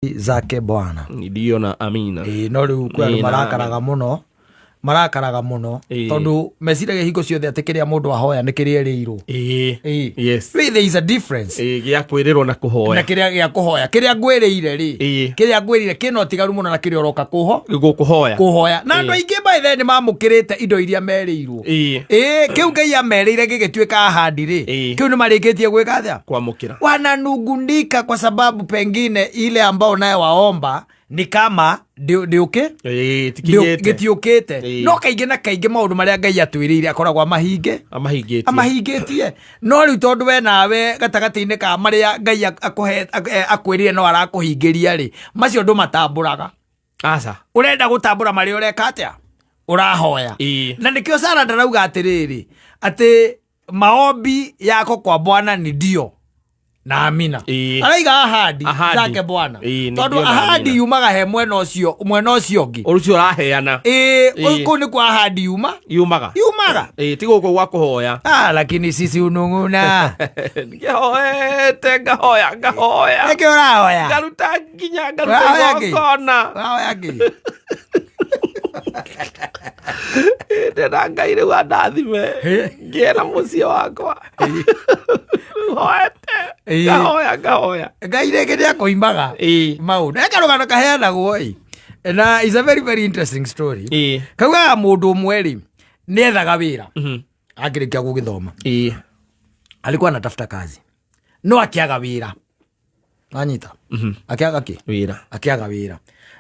Zake Bwana. Ndio na amina. Ĩĩ, no rĩu kwĩ andũ Ĩĩ, na marakaraga mũno, marakaraga mũno Ĩĩ. tondũ meciragia hingo ciothe atĩ kĩrĩa mũndũ ahoya nĩ kĩrĩa erĩirwo. Ĩĩ. Ĩĩ. Yes. Really, there is a difference Ĩĩ, gĩa kwĩrĩrwo na na kũhoya. kĩrĩa gĩa kũhoya. Kĩrĩa ngwĩrĩire rĩ, Ĩĩ. kĩrĩa ngwĩrĩire kĩna ũtigaru mũno na kĩrĩa ũroka kũho Gũkũhoya. kũhoya. Na andũ Ĩĩ. aingĩ by then mamũkĩrĩte indo iria merĩirwo. Ĩĩ. Ĩĩ, kĩu Ngai amerĩire gĩgĩtuĩka ahandi rĩ, Ĩĩ. kĩu nĩ marĩkĩtie gwĩka atĩa? Kwamũkĩra. Wananungundika kwa sababu pengine ile ambao naye waomba ni kama ndĩũkĩ Ĩĩ, tikinyĩte. gĩtiũkĩte. Ĩĩ. No kaingĩ na kaingĩ maũndũ marĩa Ngai atwĩrĩire akoragwo amahinge Amahingĩtie. amahingĩtie. No rĩu tondũ we nawe gatagatĩ-inĩ ka marĩa Ngai akwĩrire no arakũhingĩria rĩ, macio ndũmatambũraga. Aca. Ũrenda gũtambũra marĩa ũreka atĩa? Ũrahoya. Ĩĩ. Na nĩkĩo Sara ndarauga atĩrĩrĩ, atĩ maombi yako kwa Bwana ni ndio na amina. Ĩĩ. Araiga ahadi Ahadi. zake Bwana. Ĩĩ, nĩ Tondũ ndio na ahadi amina. yumaga he mwena ũcio, mwena ũcio ũngĩ. Ũcio ũraheana. Ĩĩ, Ĩĩ. kũu nĩkuo ahadi yuma. Yumaga. Yumaga. Ĩĩ, ti gũkũ gwa kũhoya. Ah, lakini sisi unung'una. Ngĩhoete, ngahoya, ngahoya. Nĩkĩ ũrahoya? Ngaruta nginya, ngaruta Ũrahoya kĩ? igongona. Ũrahoya kĩ? Ndĩrenda Ngai rĩu andathime. Ngĩe na mũciĩ wakwa. Hoete. Ĩĩ. Ngahoya, ngahoya. Ngai rĩngĩ nĩakũimaga Ĩĩ. maũndũ. He karũgano kaheanagwo ĩ. Na is a very very interesting story. Ĩĩ. Kaugaga mũndũ ũmwe rĩ, nĩethaga wĩra. Mhm. Akĩrĩkia gũgĩthoma. Ĩĩ. Alikuwa anatafuta kazi. No akĩaga wĩra. Wanyita? Akĩaga kĩ? Wĩra. Akĩaga wĩra.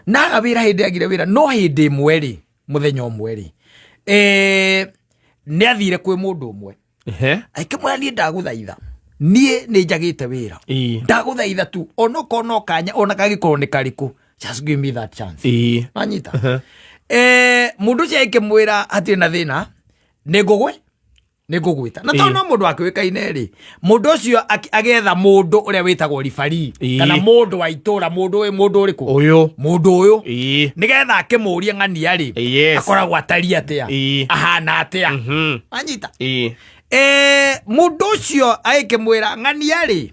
Na aga wĩra hĩndĩ agire wĩra, no hĩndĩ ĩmwe rĩ, mũthenya ũmwe rĩ, nĩ athire kwĩ mũndũ ũmwe. Ehe. Akĩmwĩra niĩ ndagũthaitha. Niĩ nĩ njagĩte wĩra. Ĩĩ. Ndagũthaitha tu, onokorwo no kanya, ona kangĩkorwo nĩ karĩkũ, just give me that chance. Ĩĩ. Wanyita? Mũndũ ũcio akĩmwĩra hatirĩ na thĩna, nĩ ngũgwe? Nĩ ngũgwĩta. Na tondũ Ĩĩ. no mũndũ akĩũĩkaine rĩ, mũndũ ũcio agetha mũndũ ũrĩa wĩtagwo referee, Ĩĩ. kana mũndũ wa itũra, mũndũ ũyũ, mũndũ ũrĩkũ? Ũyũ. Mũndũ ũyũ. Ĩĩ. Nĩgetha akĩmũrie ng'ania rĩ, Yes. akoragwo atariĩ atĩa? Ĩĩ. Ahana atĩa? Mhm. Wanyita? Ĩĩ. Mũndũ ũcio agĩkĩmwĩra ng'ania rĩ,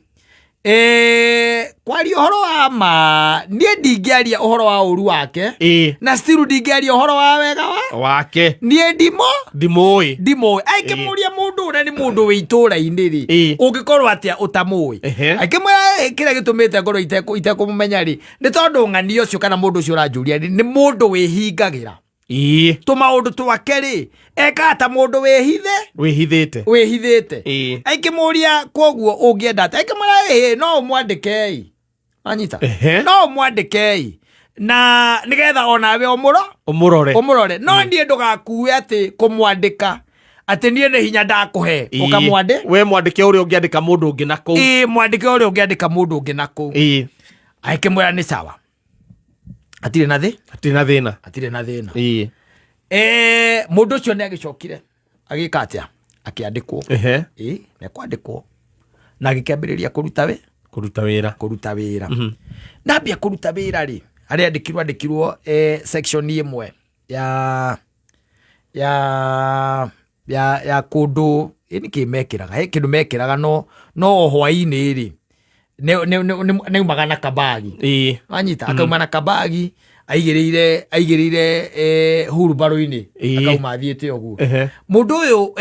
kwaria ũhoro wa ma, niĩ ndingĩaria ũhoro wa ũru wake, Ĩĩ. na still ndingĩaria ũhoro wa wega wa wake. Niĩ ndimo Ndimũĩ. ndimũĩ. Akĩmũria mũndũ ũrĩa nĩ mũndũ wĩ itũũra-inĩ rĩ, Ĩĩ. ũngĩkorwo atĩa ũtamũĩ? Ehe. Akĩmwĩra, kĩrĩa gĩtũmĩte ngorwo itekũmũmenya rĩ, nĩ tondũ ng'ania ũcio kana mũndũ ũcio ũranjũria rĩ, nĩ mũndũ wĩhingagĩra. Ĩĩ. Tũmaũndũ twake rĩ, ekaga ta mũndũ wĩhithe. Wĩhithĩte. Wĩhithĩte. Ĩĩ. Akĩmũria koguo ũngĩenda atĩa? Akĩmwĩra, ĩĩ, no ũmwandĩke-ĩ. Wanyita? Ehe. No ũmwandĩke-ĩ. Na nĩgetha onawe Ũmũrore. ũmũrore. No niĩ ndũgakue atĩ kũmwandĩka atĩ niĩ nĩ hinya ndakũhe. Ĩĩ. Ũkamwandĩ? We mwandĩke ũrĩa ũngĩandĩka mũndũ ũngĩ na kũu. Ĩĩ, mwandĩke ũrĩa ũngĩandĩka mũndũ ũngĩ na kũu. Ĩĩ. Akĩmwĩra nĩ sawa. Hatirĩ na thĩ? Hatirĩ na thĩna. Hatirĩ na thĩna. Ĩĩ. Mũndũ ũcio nĩ agĩcokire agĩka atĩa? Akĩandĩkwo. Ehe. Ĩĩ, nĩ kwandĩkwo. Na agĩkĩambĩrĩria kũruta wĩ? Kũruta wĩra. Kũruta wĩra. Ndambia kũruta wĩra rĩ, harĩa andĩkirwo, andĩkirwo, section ĩmwe ya kũndũ, ĩ nĩ kĩ mekĩraga? He kĩndũ mekĩraga no o hwaĩ-inĩ rĩ, nĩ aumaga na kabagi. Ĩĩ. Wanyita? Akauma na kabagi, aigĩrĩire, hurumbarũ-inĩ. Ĩĩ. Akauma athiĩte ũguo. Ehe. Mũndũ ũyũ,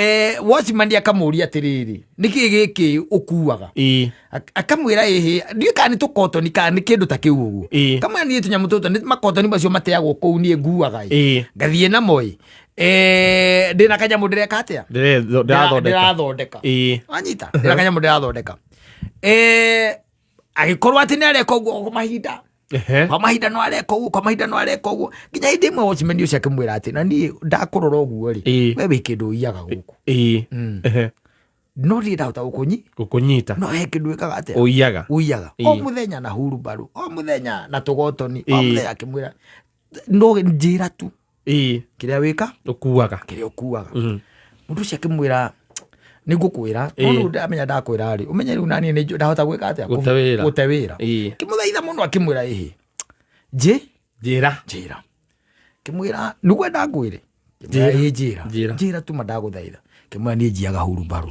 watchman akamũria atĩrĩrĩ, nĩkĩ gĩkĩ ũkuaga? Ĩĩ. Akamwĩra ĩhĩ, ndiũĩ kana nĩ tũkotoni kana nĩ kĩndũ ta kĩu ũguo. Ĩĩ. Akamwĩra niĩ tũnyamũ tũtũ, nĩ makotoni macio mateagwo kũu niĩ nguaga ĩ. Ĩĩ. Ngathiĩ namo ĩ. Ndĩna kanyamũ ndĩreka atĩa? Ndĩrathondeka. Ndĩrathondeka. Ĩĩ. Wanyita? Ndĩna kanyamũ ndĩrathondeka. Agĩkorwo atĩ nĩ areka ũguo kwa mahinda. Ehe. Kwa mahinda no areka ũguo, kwa mahinda no areka ũguo. Nginya hĩndĩ ĩmwe watchman ũcio akĩmwĩra atĩ, na niĩ ndakũrora ũguo rĩ, Ĩĩ. we wĩ kĩndũ ũiyaga gũkũ. Ĩĩ. Ehe. No niĩ ndahota gũkũnyi-, Gũkũnyita. No he kĩndũ wĩkaga atĩa? Ũiyaga. Ũiyaga. Ĩĩ. O mũthenya na hurumbarũ, o mũthenya na tũgotoni, o Ĩĩ. mũthenya akĩmwĩra, no njĩra tu. Ĩĩ. Kĩrĩa wĩka? Ũkuaga. Kĩrĩa ũkuaga. Mũndũ ũcio akĩmwĩra, nĩ ngũkwĩra, Ĩĩ. no rĩu ndamenya ndakwĩra rĩ, ũmenye rĩu naniĩ nĩ ndahota gwĩka atĩa? Gũte wĩra. Gũte wĩra. Ĩĩ. Akĩmũthaitha mũno akĩmwĩra, ĩhĩ. Njĩ? Njĩra. Njĩra. Akĩmwĩra, nĩngwenda ngwĩre? Akĩmwĩra, Njĩra. ĩĩ, njĩra. Njĩra. Njĩra tu ma ndagũthaitha. Akĩmwĩra, niĩ njiaga hurumbarũ.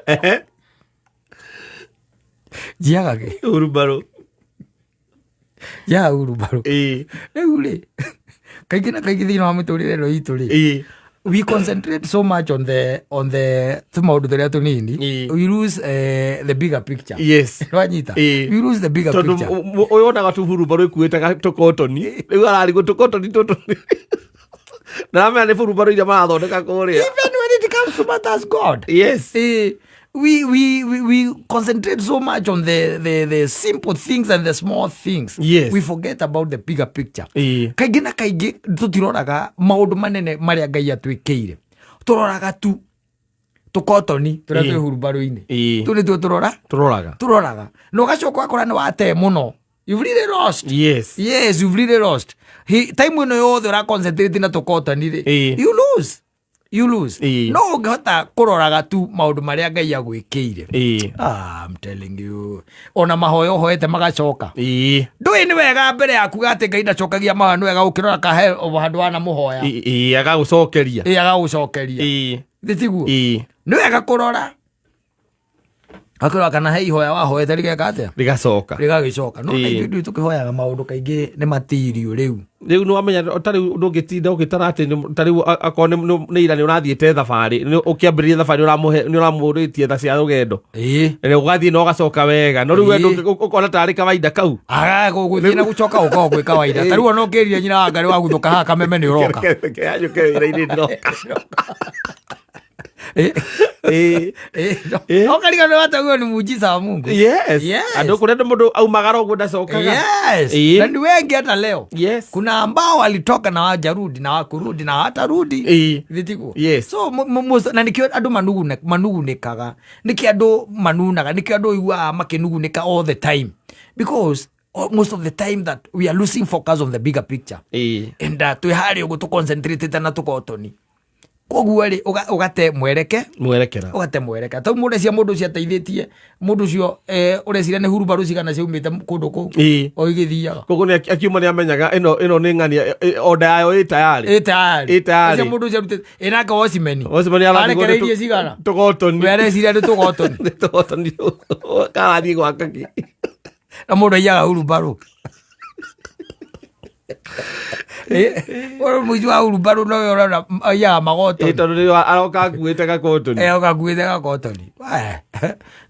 Ehe. Njiaga kĩ? Hurumbarũ. Njiaga hurumbarũ. Ĩĩ. Rĩu rĩ, kaingĩ na kaingĩ thĩinĩ wa mĩtũrĩre ĩno itũ rĩ, Ĩĩ. we concentrate so much on the tũmaũndũ tũrĩa tũnini, Ĩĩ. we lose the bigger picture. Yes. Nwanyita? Ĩĩ. We lose the bigger Tondũ picture. ũyũ onaga tu hurumbarũ ĩkuĩte tũkotoni, rĩu ararigwo tũkotoni tũtũ ndaramenya nĩ hurumbarũ iria marathondeka kũrĩa. Even when it comes to matters God, Yes. we concentrate so much on the simple things and the small things. Yes. We forget about the bigger picture. Ĩĩ. Kaingĩ na kaingĩ tũtiroraga maũndũ manene marĩa Ngai atwĩkĩire, tũroraga tu tũkotoni tũrĩa Ĩĩ. twĩ hurumbarũ-inĩ. Ĩĩ. Tũ nĩtuo tũrora Tũroraga. Tũroraga na ũgacoka ũgakora nĩ watee mũno. You've really lost. Yes. Yes, you've really lost. Time ĩno yothe ũra concentrate na tũkotoni rĩ, Ĩĩ. you lose, you lose. Ĩĩ. No ũngĩhota kũroraga tu maũndũ marĩa Ngai agwĩkĩire. Ĩĩ. Ah, I'm telling you, ona mahoya ũhoete magacoka. Ĩĩ. Ndũĩ nĩ wega mbere ya kuga atĩ Ngai ndacokagia mahoya, nĩ wega ũkĩrora kahe o handũ wanamũhoya. Ĩĩ, agagũcokeria. Ĩ, agagũcokeria. Ĩĩ. Thĩ tiguo? Ĩĩ. Nĩ wega kũrora, akĩrora kana he ihoya wahoete rĩgeka atĩa? Rĩgacoka. Rĩgagĩcoka. No Ĩĩ. ithuĩ ndũĩ tũkĩhoyaga maũndũ kaingĩ nĩ matirio rĩu. Rĩu nĩ wamenya ta rĩu ndũngĩtinda ũgĩtara atĩ ta rĩu akorwo nĩ ira nĩ ũrathiĩte thabarĩ, nĩ ũkĩambĩrĩria thabarĩ ũramũhe nĩ ũramũrĩtie tha cia rũgendo. Na ũgathiĩ na ũgacoka wega, no rĩu we ũkona tarĩ kawaida kau. Aga gũthiĩ na gũcoka gũkoragwo gwĩ kawaida. Ta rĩu ona ũkĩrire nyina wa Ngarĩ waguthũka haha kameme nĩ ũroka. Reke yanyũke wĩra-inĩ ndĩroka. Ĩĩ. Ĩĩ. Ũkariganĩrwo atĩ huyo ni muujiza wa Mungu. Yes. Yes. Andũ kũrĩa mũndũ aumagara ũguo ndacokaga. Yes. Ĩĩ. Na ni wengi hata leo. Yes. Kuna ambao walitoka na hawajarudi na wakurudi na hawatarudi. Ĩĩ. Thĩ tiguo? Yes. So na nikio andũ manugunĩkaga, nikio andũ manunaga, nikio andũ iguaga makĩnugunĩka all the time, because most of the time that we are losing focus on the bigger picture. And twĩ harĩa ũguo tũconcentratĩte na tũkotoni, koguo rĩ ũgate mwereke. Mwerekera. Ũgate mwerekera tau mũndũ cia mũndũ ũcio ateithĩtie mũndũ ũcio, ũreciria nĩ hurubarũ cigana ciaumĩte kũndũ kũu o igĩthiaga. Koguo nĩ akiuma nĩ amenyaga ĩno nĩ ng'ania, order yayo ĩ tayarĩ. Ĩ tayarĩ. Ĩ tayarĩ. Ũcio mũndũ ũcio arutĩte ĩnake wocimeni. Watchman arathiĩ arekereirie cigana? Tũgotoni. We areciria nĩ tũgotoni. Nĩ tũgotoni karathiĩ gwaka kĩ. Na mũndũ aiyaga hurubarũ. Ũyũ mũici wa hurubarũ nowe ũrona aiyaga Ĩ magotoni. Tondũ rĩu aroka akuĩte gakotoni. Ũgakuĩte gakotoni.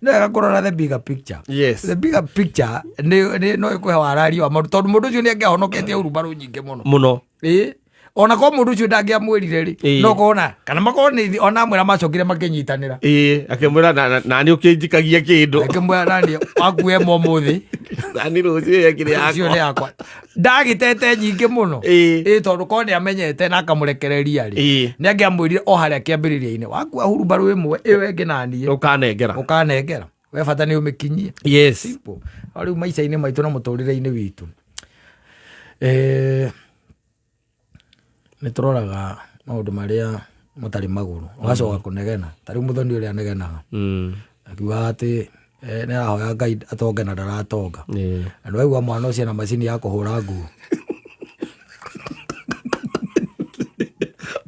Nĩ wega kũrora the bigger picture. Yes. The bigger picture nĩ no ĩkũhe wararia wa maũndũ, tondũ mũndũ ũcio nĩ angĩahonoketie hurubarũ nyingĩ mũno. Mũno. Ĩ, ona korwo mũndũ ũcio ndangĩamwĩrire rĩ, no kona kana makorwo nĩ ona amwĩra macokire makĩnyitanĩra. Ĩĩ, akĩmwĩra nani ũkĩnjikagia kĩndũ. Akĩmwĩra nani wakue ũmũthĩ. Nani rũciũ ĩkĩrĩ ũcio nĩ yakwa. Yakwa ndagĩtete nyingĩ mũno. Ĩ, tondũ korwo nĩ amenyete na akamũrekereria rĩ, nĩ angĩamwĩrire o harĩa kĩambĩrĩria-inĩ, wakua hurubarũ ĩmwe ĩyo ĩngĩ naniĩ Ũkanengera. Ũkanengera, we bata nĩ ũmĩkinyie. Yes. Simple. No rĩu maica-inĩ maitũ na mũtũrĩre-inĩ witũ, nĩ tũroraga maũndũ marĩa matarĩ magũrũ, ũgacoka kũnegena. Ta rĩu mũthoni ũrĩa anegenaga akiugaga atĩ nĩ arahoya Ngai atonge na ndaratonga. Na nĩwaigua mwana ũcio na macini ya kũhũra nguo.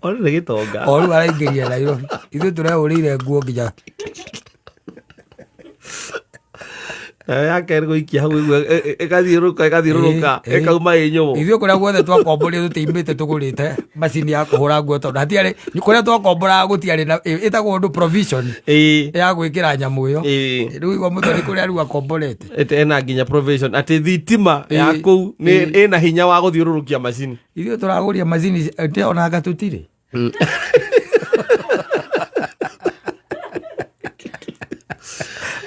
Ona nĩ gĩtonga. O rĩu araingĩria Nairobi, ithuĩ tũrehũrĩire nguo nginya Nayo yake nĩ gũikia hau ĩguo, ĩgathiũrũrũka ĩgathiũrũrũka ĩkauma ĩ nyũmũ. Ithuĩ kũrĩa guothe twakomborire tũtiimĩte tũgũrĩte macini ya kũhũra nguo, tondũ hatiarĩ kũrĩa twakomboraga gũtiarĩ na ĩtagwo ũndũ provision ya gwĩkĩra nyamũ ĩyo. Rĩu igua mũthoni kũrĩa rĩu akomborete. Ĩte ĩna nginya provision atĩ thitima ya kũu nĩ ĩna hinya wa gũthiũrũrũkia macini. Ithuĩ tũragũria macini onanga tũtirĩ.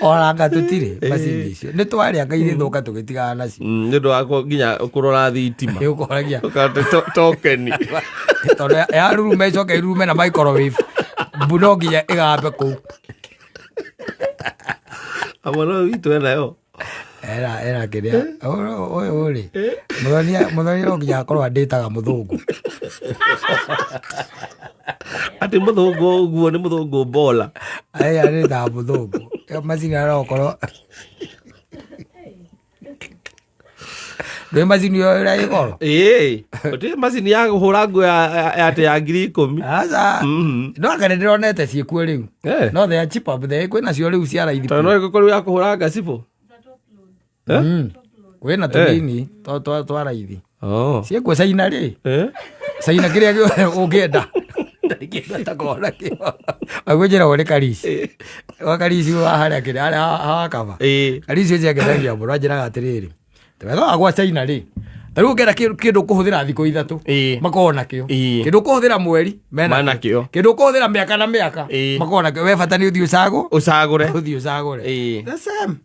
Onanga tũtirĩ macini icio, nĩ twarĩa ngai ithũka tũgĩtigana nacio. Nĩ ũndũ wa nginya kũrora thitima. Nĩ ũkoragia. Ũkate tokeni. Tondũ yarurume ĩcoke irurume na microwave mbu no nginya ĩgambe kũu. Amwe no witũ enayo. Era kĩrĩa ũyũ rĩ, mũthoni no nginya akorwo andĩtaga mũthũngũ. Atĩ mũthũngũ ũguo nĩ mũthũngũ mbola. Aya andĩtaga mũthũngũ. Ĩyo macini arokorwo ndũĩ macini ĩyo ĩrĩa ĩ goro. Ĩĩ, gũtirĩ macini ya kũhũra nguo ya atĩ ya 10,000. Aca. No anga nĩ ndĩronete ciĩkuo rĩu. No they are cheaper, but they kwĩna cio rĩu cia raithi. Tondũ no ĩgũkorwo ya kũhũra ngacibũ. Kwĩna tũnini twa raithi. Oh. Ciĩkuo Caina rĩ. Caina kĩrĩa gĩothe ũngĩenda, ndarĩ kĩndũ atakoragwo nakĩo. Agwĩnjĩra nĩ Karisi wa Karisi wa harĩa kĩrĩa harĩa hawakaba. Karisi ũcio angenagia mũno, anjĩraga atĩrĩrĩ, wetha wa gwa China rĩ, ta rĩu ũngĩenda kĩndũ ũkũhũthĩra thikũ 3, makoragwo nakĩo. Kĩndũ ũkũhũthĩra mweri, mena Menakĩo. Kĩndũ ũkũhũthĩra mĩaka na mĩaka, makoragwo nakĩo. We bata nĩ ũthiĩ ũcagũ ũcagũre. Ũthiĩ ũcagũre. The same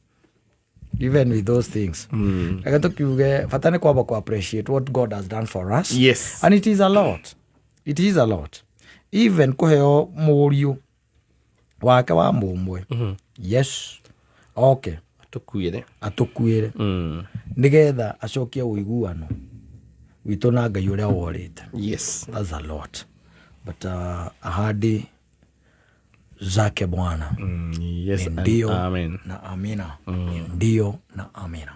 even with those things. Reke tũkiuge bata nĩ kwamba ku appreciate what God has done for us. And it is a lot, it is a lot, even kũheo mũriũ wake wa mũmwe. Yes, okay. Tũkuĩre. Atũkuĩre nĩgetha acokie ũiguano witũ na Ngai ũrĩa worĩte. That's a lot, but ahadi zake Bwana Yes ni and ndio amen. Na amina. Ni ndio na amina.